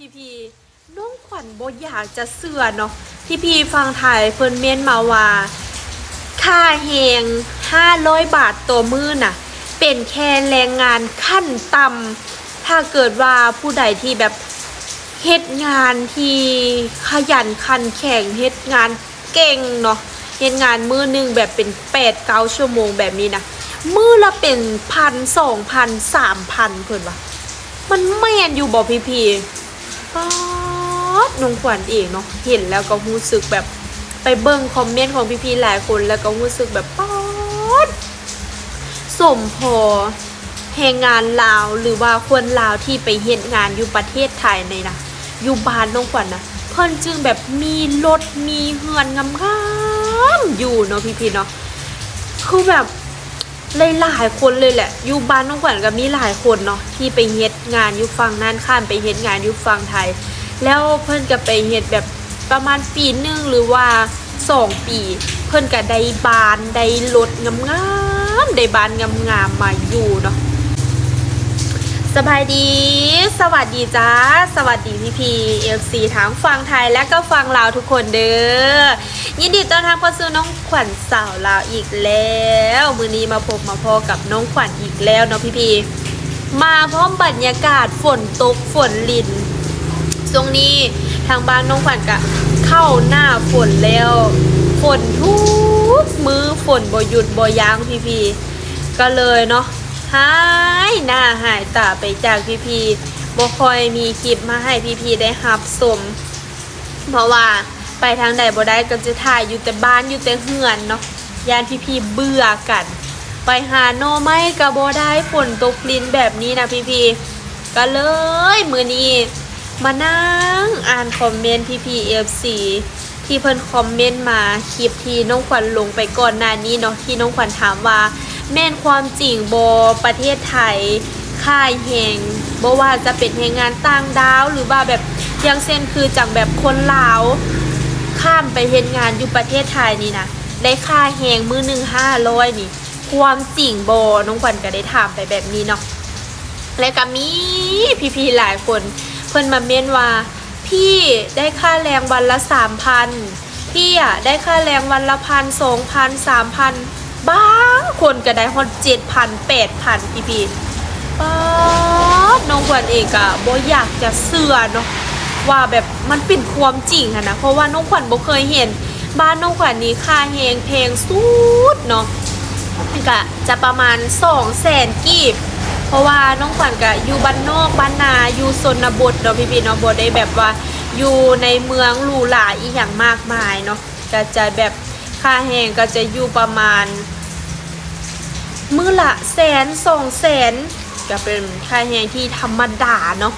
ພີ່ໆ ນ້ອງຂວັນບໍ່ຢາກຈະເຊື່ອເນາະ ພີ່ໆຝັ່ງໄທເພິ່ນເມັ້ນມາວ່າ ຄ່າແຮງຫ້າຮ້ອຍບາດຕໍ່ມື້ນະ ເປັນແຄ່ແຮງງານຂັ້ນຕ່ຳ. ຖ້າເກີດວ່າຜູ້ໃດທີ່ແບບເຮັດງານທີ່ຂະຫຍັນຂັນແຂງ ເຮັດງານ ເກັ່ງເນາະ ເຮັດງານມື້ໜຶ່ງແບບເປັນແປດເກົ້າຊົ່ວໂມງແບບນີ້ນະ ມື້ລະເປັນພັນ ສອງພັນ ສາມພັນ ເພິ່ນວ່າ ມັນແມ່ນຢູ່ບໍ່ພີ່ໆ? ປາດ ນ້ອງຂວັນເອງເນາະ ເຫັນແລ້ວກໍຮູ້ສຶກແບບ ໄປເບິ່ງຄອມເມັນຂອງພີ່ໆຫຼາຍຄົນ ແລ້ວກໍຮູ້ສຶກແບບ ປາດ ສົມພໍ ແຮງງານລາວ ຫຼືວ່າຄົນລາວທີ່ໄປເຮັດງານຢູ່ປະເທດໄທນີ້ນະ ຢູ່ບ້ານນ້ອງຂວັນນະ ເພິ່ນຈຶ່ງແບບມີລົດມີເຮືອນງາມໆຢູ່ເນາະ ພີ່ໆເນາະ. ຄືແບບຫຼາຍໆຄົນເລີຍແຫຼະ ຢູ່ບ້ານນ້ອງຂວັນກໍມີຫຼາຍຄົນເນາະ ທີ່ໄປເຮັດງານຢູ່ຝັ່ງນັ້ນ ຂ້າມໄປເຮັດງານຢູ່ຝັ່ງໄທ ແລ້ວເພິ່ນກໍໄປເຮັດແບບປະມານປີໜຶ່ງ ຫຼືວ່າ ສອງປີ ເພິ່ນກະໄດ້ບ້ານໄດ້ລົດງາມໆ ໄດ້ບ້ານງາມໆມາຢູ່ເນາະ. ສະບາຍດີ ສະຫວັດດີຈ້າ ສະຫວັດດີພີ່ໆ ເອັຟຊີ ທັງຝັ່ງໄທ ແລະກໍຝັ່ງລາວທຸກຄົນເດີ້. ຍິນດີຕ້ອນຮັບເຂົ້າສູ່ນ້ອງຂວັນສາວລາວອີກແລ້ວ. ມື້ນີ້ມາພົບມາພໍ້ກັບນ້ອງຂວັນອີກແລ້ວເນາະພີ່ໆ. ມາພ້ອມບັນຍາກາດຝົນຕົກຝົນລິນ ຊ່ວງນີ້ທາງບ້ານນ້ອງຂວັນກະເຂົ້າໜ້າຝົນແລ້ວ ຝົນທຸກມື້ ຝົນບໍ່ຢຸດບໍ່ຢັ້ງພີ່ໆ ກໍເລີຍເນາະ ຫາຍໜ້າຫາຍຕາໄປຈາກພີ່ໆ ບໍ່ຄ່ອຍມີຄລິບມາໃຫ້ພີ່ໆໄດ້ຮັບຊົມ ເພາະວ່າໄປທາງໃດບໍ່ໄດ້ ກໍຈະຖ່າຍຢູ່ແຕ່ບ້ານ ຢູ່ແຕ່ເຮືອນເນາະ ຢ້ານພີ່ໆເບື່ອກັນ ໄປຫາໜໍ່ໄມ້ກໍບໍ່ໄດ້ ຝົນຕົກລິນແບບນີ້ນະພີ່ໆ ກໍເລີຍມື້ນີ້ມານັ່ງອ່ານຄອມເມັນພີ່ໆ ເອັຟຊີ ທີ່ເພິ່ນຄອມເມັນມາຄລິບທີ່ນ້ອງຂວັນລົງໄປກ່ອນໜ້ານີ້ເນາະ ທີ່ນ້ອງຂວັນຖາມວ່າ ແມ່ນຄວາມຈິງບໍ່ ປະເທດໄທ ຄ່າແຮງ ບໍ່ວ່າຈະເປັນແຮງງານຕ່າງດ້າວ ຫຼືວ່າແບບ ຢ່າງເຊັ່ນ ຄືຈັ່ງແບບຄົນລາວ ຂ້າມໄປເຮັດງານຢູ່ປະເທດໄທນີ້ນະ ໄດ້ຄ່າແຮງມື້ໜຶ່ງຫ້າຮ້ອຍນີ້ ຄວາມຈິງບໍ່? ນ້ອງຂວັນກໍໄດ້ຖາມໄປແບບນີ້ເນາະ ແລະກໍມີພີ່ໆຫຼາຍຄົນ ເພິ່ນມາເມັ້ນວ່າ ພີ່ໄດ້ຄ່າແຮງວັນລະສາມພັນ ພີ່ອະໄດ້ຄ່າແຮງວັນລະພັນ ສອງພັນ ສາມພັນ ບາງຄົນກໍໄດ້ຮອດເຈັດພັນ ແປດພັນ ພີ່ໆ ປາດ ນ້ອງຂວັນເອງກໍບໍ່ຢາກຈະເຊື່ອເນາະ ວ່າແບບມັນເປັນຄວາມຈິງຫັ້ນນະ ເພາະວ່ານ້ອງຂວັນບໍ່ເຄີຍເຫັນ ບ້ານນ້ອງຂວັນນີ້ຄ່າແຮງແພງສຸດເນາະ ກໍຈະປະມານສອງແສນກີບ ເພາະວ່ານ້ອງຂວັນກະຢູ່ບ້ານນອກບ້ານນາ ຢູ່ຊົນນະບົດເນາະພີ່ໆເນາະ ບໍ່ໄດ້ແບບວ່າຢູ່ໃນເມືອງຫຼູຫຼາອີ່ຫຍັງມາກມາຍເນາະ ກະຈະແບບຄ່າແຮງກໍຈະຢູ່ປະມານມື້ລະແສນ ສອງແສນ ກະເປັນຄ່າແຮງທີ່ທຳມະດາເນາະ.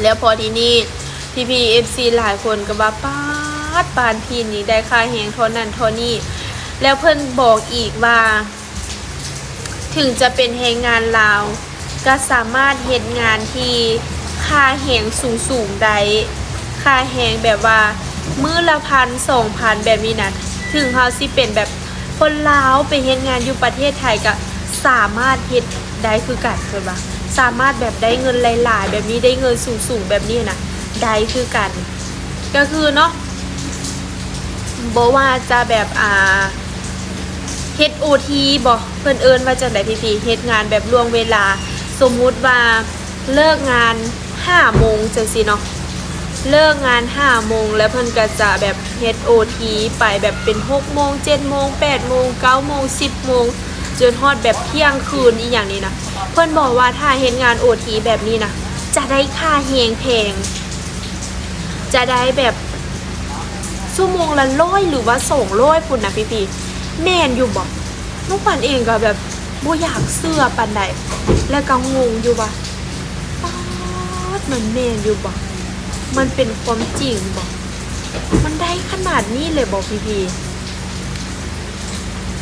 ແລ້ວພໍທີນີ້ ພີ່ໆ ເອັຟຊີ ຫຼາຍຄົນກໍວ່າ ປາດ ບ້ານພີ່ນີ້ໄດ້ຄ່າແຮງເທົ່ານັ້ນເທົ່ານີ້ ແລ້ວເພິ່ນບອກອີກວ່າ ເຖິງຈະເປັນແຮງງານລາວ ກໍສາມາດເຮັດງານທີ່ຄ່າແຮງສູງໆໄດ້ ຄ່າແຮງແບບວ່າມື້ລະພັນ ສອງພັນ ແບບນີ້ນະ ເຖິງເຮົາຊິເປັນແບບ ຄົນລາວໄປເຮັດງານຢູ່ປະເທດໄທກໍສາມາດເຮັດໄດ້ຄືກັນ ເພິ່ນວ່າ ສາມາດແບບໄດ້ເງິນຫຼາຍໆແບບນີ້ ໄດ້ເງິນສູງໆແບບນີ້ນະ ໄດ້ຄືກັນ ກໍຄືເນາະ ບໍ່ວ່າຈະແບບ ອ່າ ເຮັດໂອທີບໍ ເພິ່ນເອີ້ນວ່າຈັ່ງໃດ ພີ່ໆ ເຮັດງານແບບລ່ວງເວລາ ສົມມຸດວ່າເລີກງານຫ້າໂມງຈັ່ງຊີ້ເນາະ ເລີກງານຫ້າໂມງ ແລ້ວເພິ່ນກໍຈະແບບ ເຮັດໂອທີໄປແບບເປັນຫົກໂມງ ເຈັດໂມງ ແປດໂມງ ເກົ້າໂມງ ສິບໂມງ ຈົນຮອດແບບທ່ຽງຄືນອີ່ຫຍັງນີ້ນະ ເພິ່ນບອກວ່າຖ້າເຮັດງານໂອທີແບບນີ້ນະ ຈະໄດ້ຄ່າແຮງແພງ ຈະໄດ້ແບບຊົ່ວໂມງລະຮ້ອຍ ຫຼືວ່າສອງຮ້ອຍພຸ້ນນະ ພີ່ໆ ແມ່ນຢູ່ບໍ? ນ້ອງຂວັນເອງກໍແບບບໍ່ຢາກເຊື່ອປານໃດ ແລ້ວກໍງົງຢູ່ວ່າ ປາດ ມັນແມ່ນຢູ່ບໍ? ມັນເປັນຄວາມຈິງບໍ? ມັນໄດ້ຂະໜາດນີ້ເລີຍບໍ ພີ່ໆ?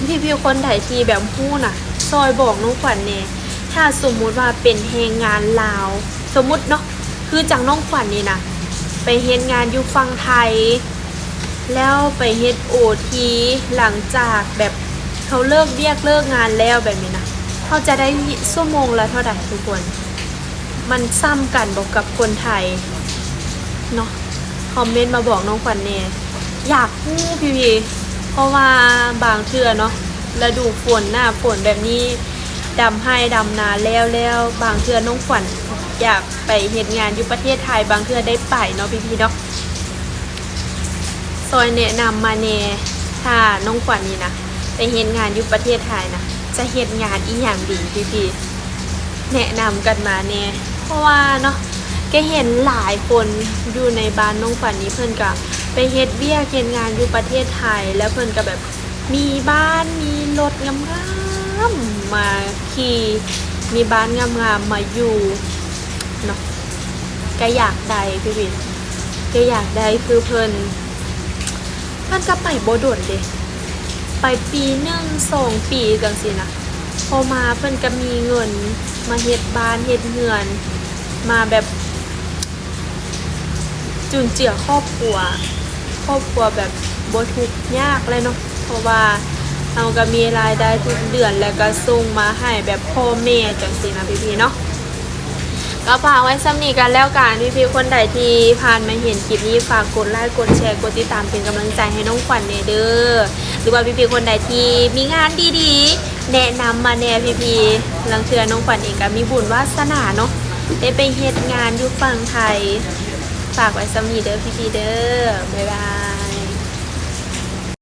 ພີ່ໆຄົນໃດທີ່ແບບຮູ້ນະ ຊ່ອຍບອກນ້ອງຂວັນແດ່ ຖ້າສົມມຸດວ່າເປັນແຮງງານລາວ ສົມມຸດເນາະ ຄືຈັ່ງນ້ອງຂວັນນີ້ນະ ໄປເຮັດງານຢູ່ຝັ່ງໄທ ແລ້ວໄປເຮັດໂອທີ ຫຼັງຈາກແບບເຮົາເລີກວຽກເລີກງານແລ້ວແບບນີ້ນະ ເຮົາຈະໄດ້ຊົ່ວໂມງລະເທົ່າໃດທຸກຄົນ? ມັນສ່ຳກັນບໍ່ກັບຄົນໄທເນາະ? ຄອມເມັນມາບອກນ້ອງຂວັນແດ່ ຢາກຮູ້ພີ່ໆ ເພາະວ່າບາງເທື່ອເນາະ ລະດູຝົນ ໜ້າຝົນແບບນີ້ ດຳໄຮ່ດຳນາແລ້ວ ແລ້ວບາງເທື່ອນ້ອງຂວັນຢາກໄປເຮັດງານຢູ່ປະເທດໄທ ບາງເທື່ອໄດ້ໄປເນາະພີ່ໆເນາະ. ຊ່ອຍແນະນຳມາແດ່ ຖ້ານ້ອງຂວັນນີ້ນະ ໄປເຮັດງານຢູ່ປະເທດໄທນະ ຈະເຮັດງານອີ່ຫຍັງດີພີ່ໆ? ແນະນຳກັນມາແດ່ ເພາະວ່າເນາະ ກະເຫັນຫຼາຍຄົນຢູ່ໃນບ້ານນ້ອງຂວັນນີ້ ເພິ່ນກະໄປເຮັດວຽກເຮັດງານຢູ່ປະເທດໄທ ແລ້ວເພິ່ນກະແບບມີບ້ານມີລົດງາມໆມາຂີ່ ມີບ້ານງາມໆມາຢູ່ເນາະ. ກະຢາກໄດ້ພີ່ໆ ກະຢາກໄດ້ຄືເພິ່ນ. ເພິ່ນກະໄປບໍ່ດົນເດ ໄປປີໜຶ່ງສອງປີຈັ່ງຊີ້ນະ ພໍມາເພິ່ນກະມີເງິນມາເຮັດບ້ານເຮັດເຮືອນ ມາແບບຈຸນເຈືອຄອບຄົວ ຄອບຄົວແບບບໍ່ທຸກຍາກແລ້ວເນາະ ເພາະວ່າເຮົາກະມີລາຍໄດ້ທຸກເດືອນ ແລ້ວກະສົ່ງມາໃຫ້ແບບພໍ່ແມ່ຈັ່ງຊີ້ນະພີ່ໆເນາະ. ກໍຝາກໄວ້ສ່ຳນີ້ກັນແລ້ວກັນ ພີ່ໆຄົນໃດທີ່ຜ່ານມາເຫັນຄລິບນີ້ ຝາກກົດໄລກົດແຊ ກົດຕິດຕາມເປັນກຳລັງໃຈໃຫ້ນ້ອງຂວັນແດ່ເດີ ຫຼືວ່າພີ່ໆຄົນໃດທີ່ມີງານດີໆ ແນະນຳມາແດ່ພີ່ໆ. ລາງເທື່ອນ້ອງຂວັນເອງກໍມີບຸນວາສະໜາເນາະ ໄດ້ໄປເຮັດງານຢູ່ຝັ່ງໄທ. ຝາກໄວ້ສ່ຳນີ້ເດີພີ່ໆເດີ ບາຍບາຍ.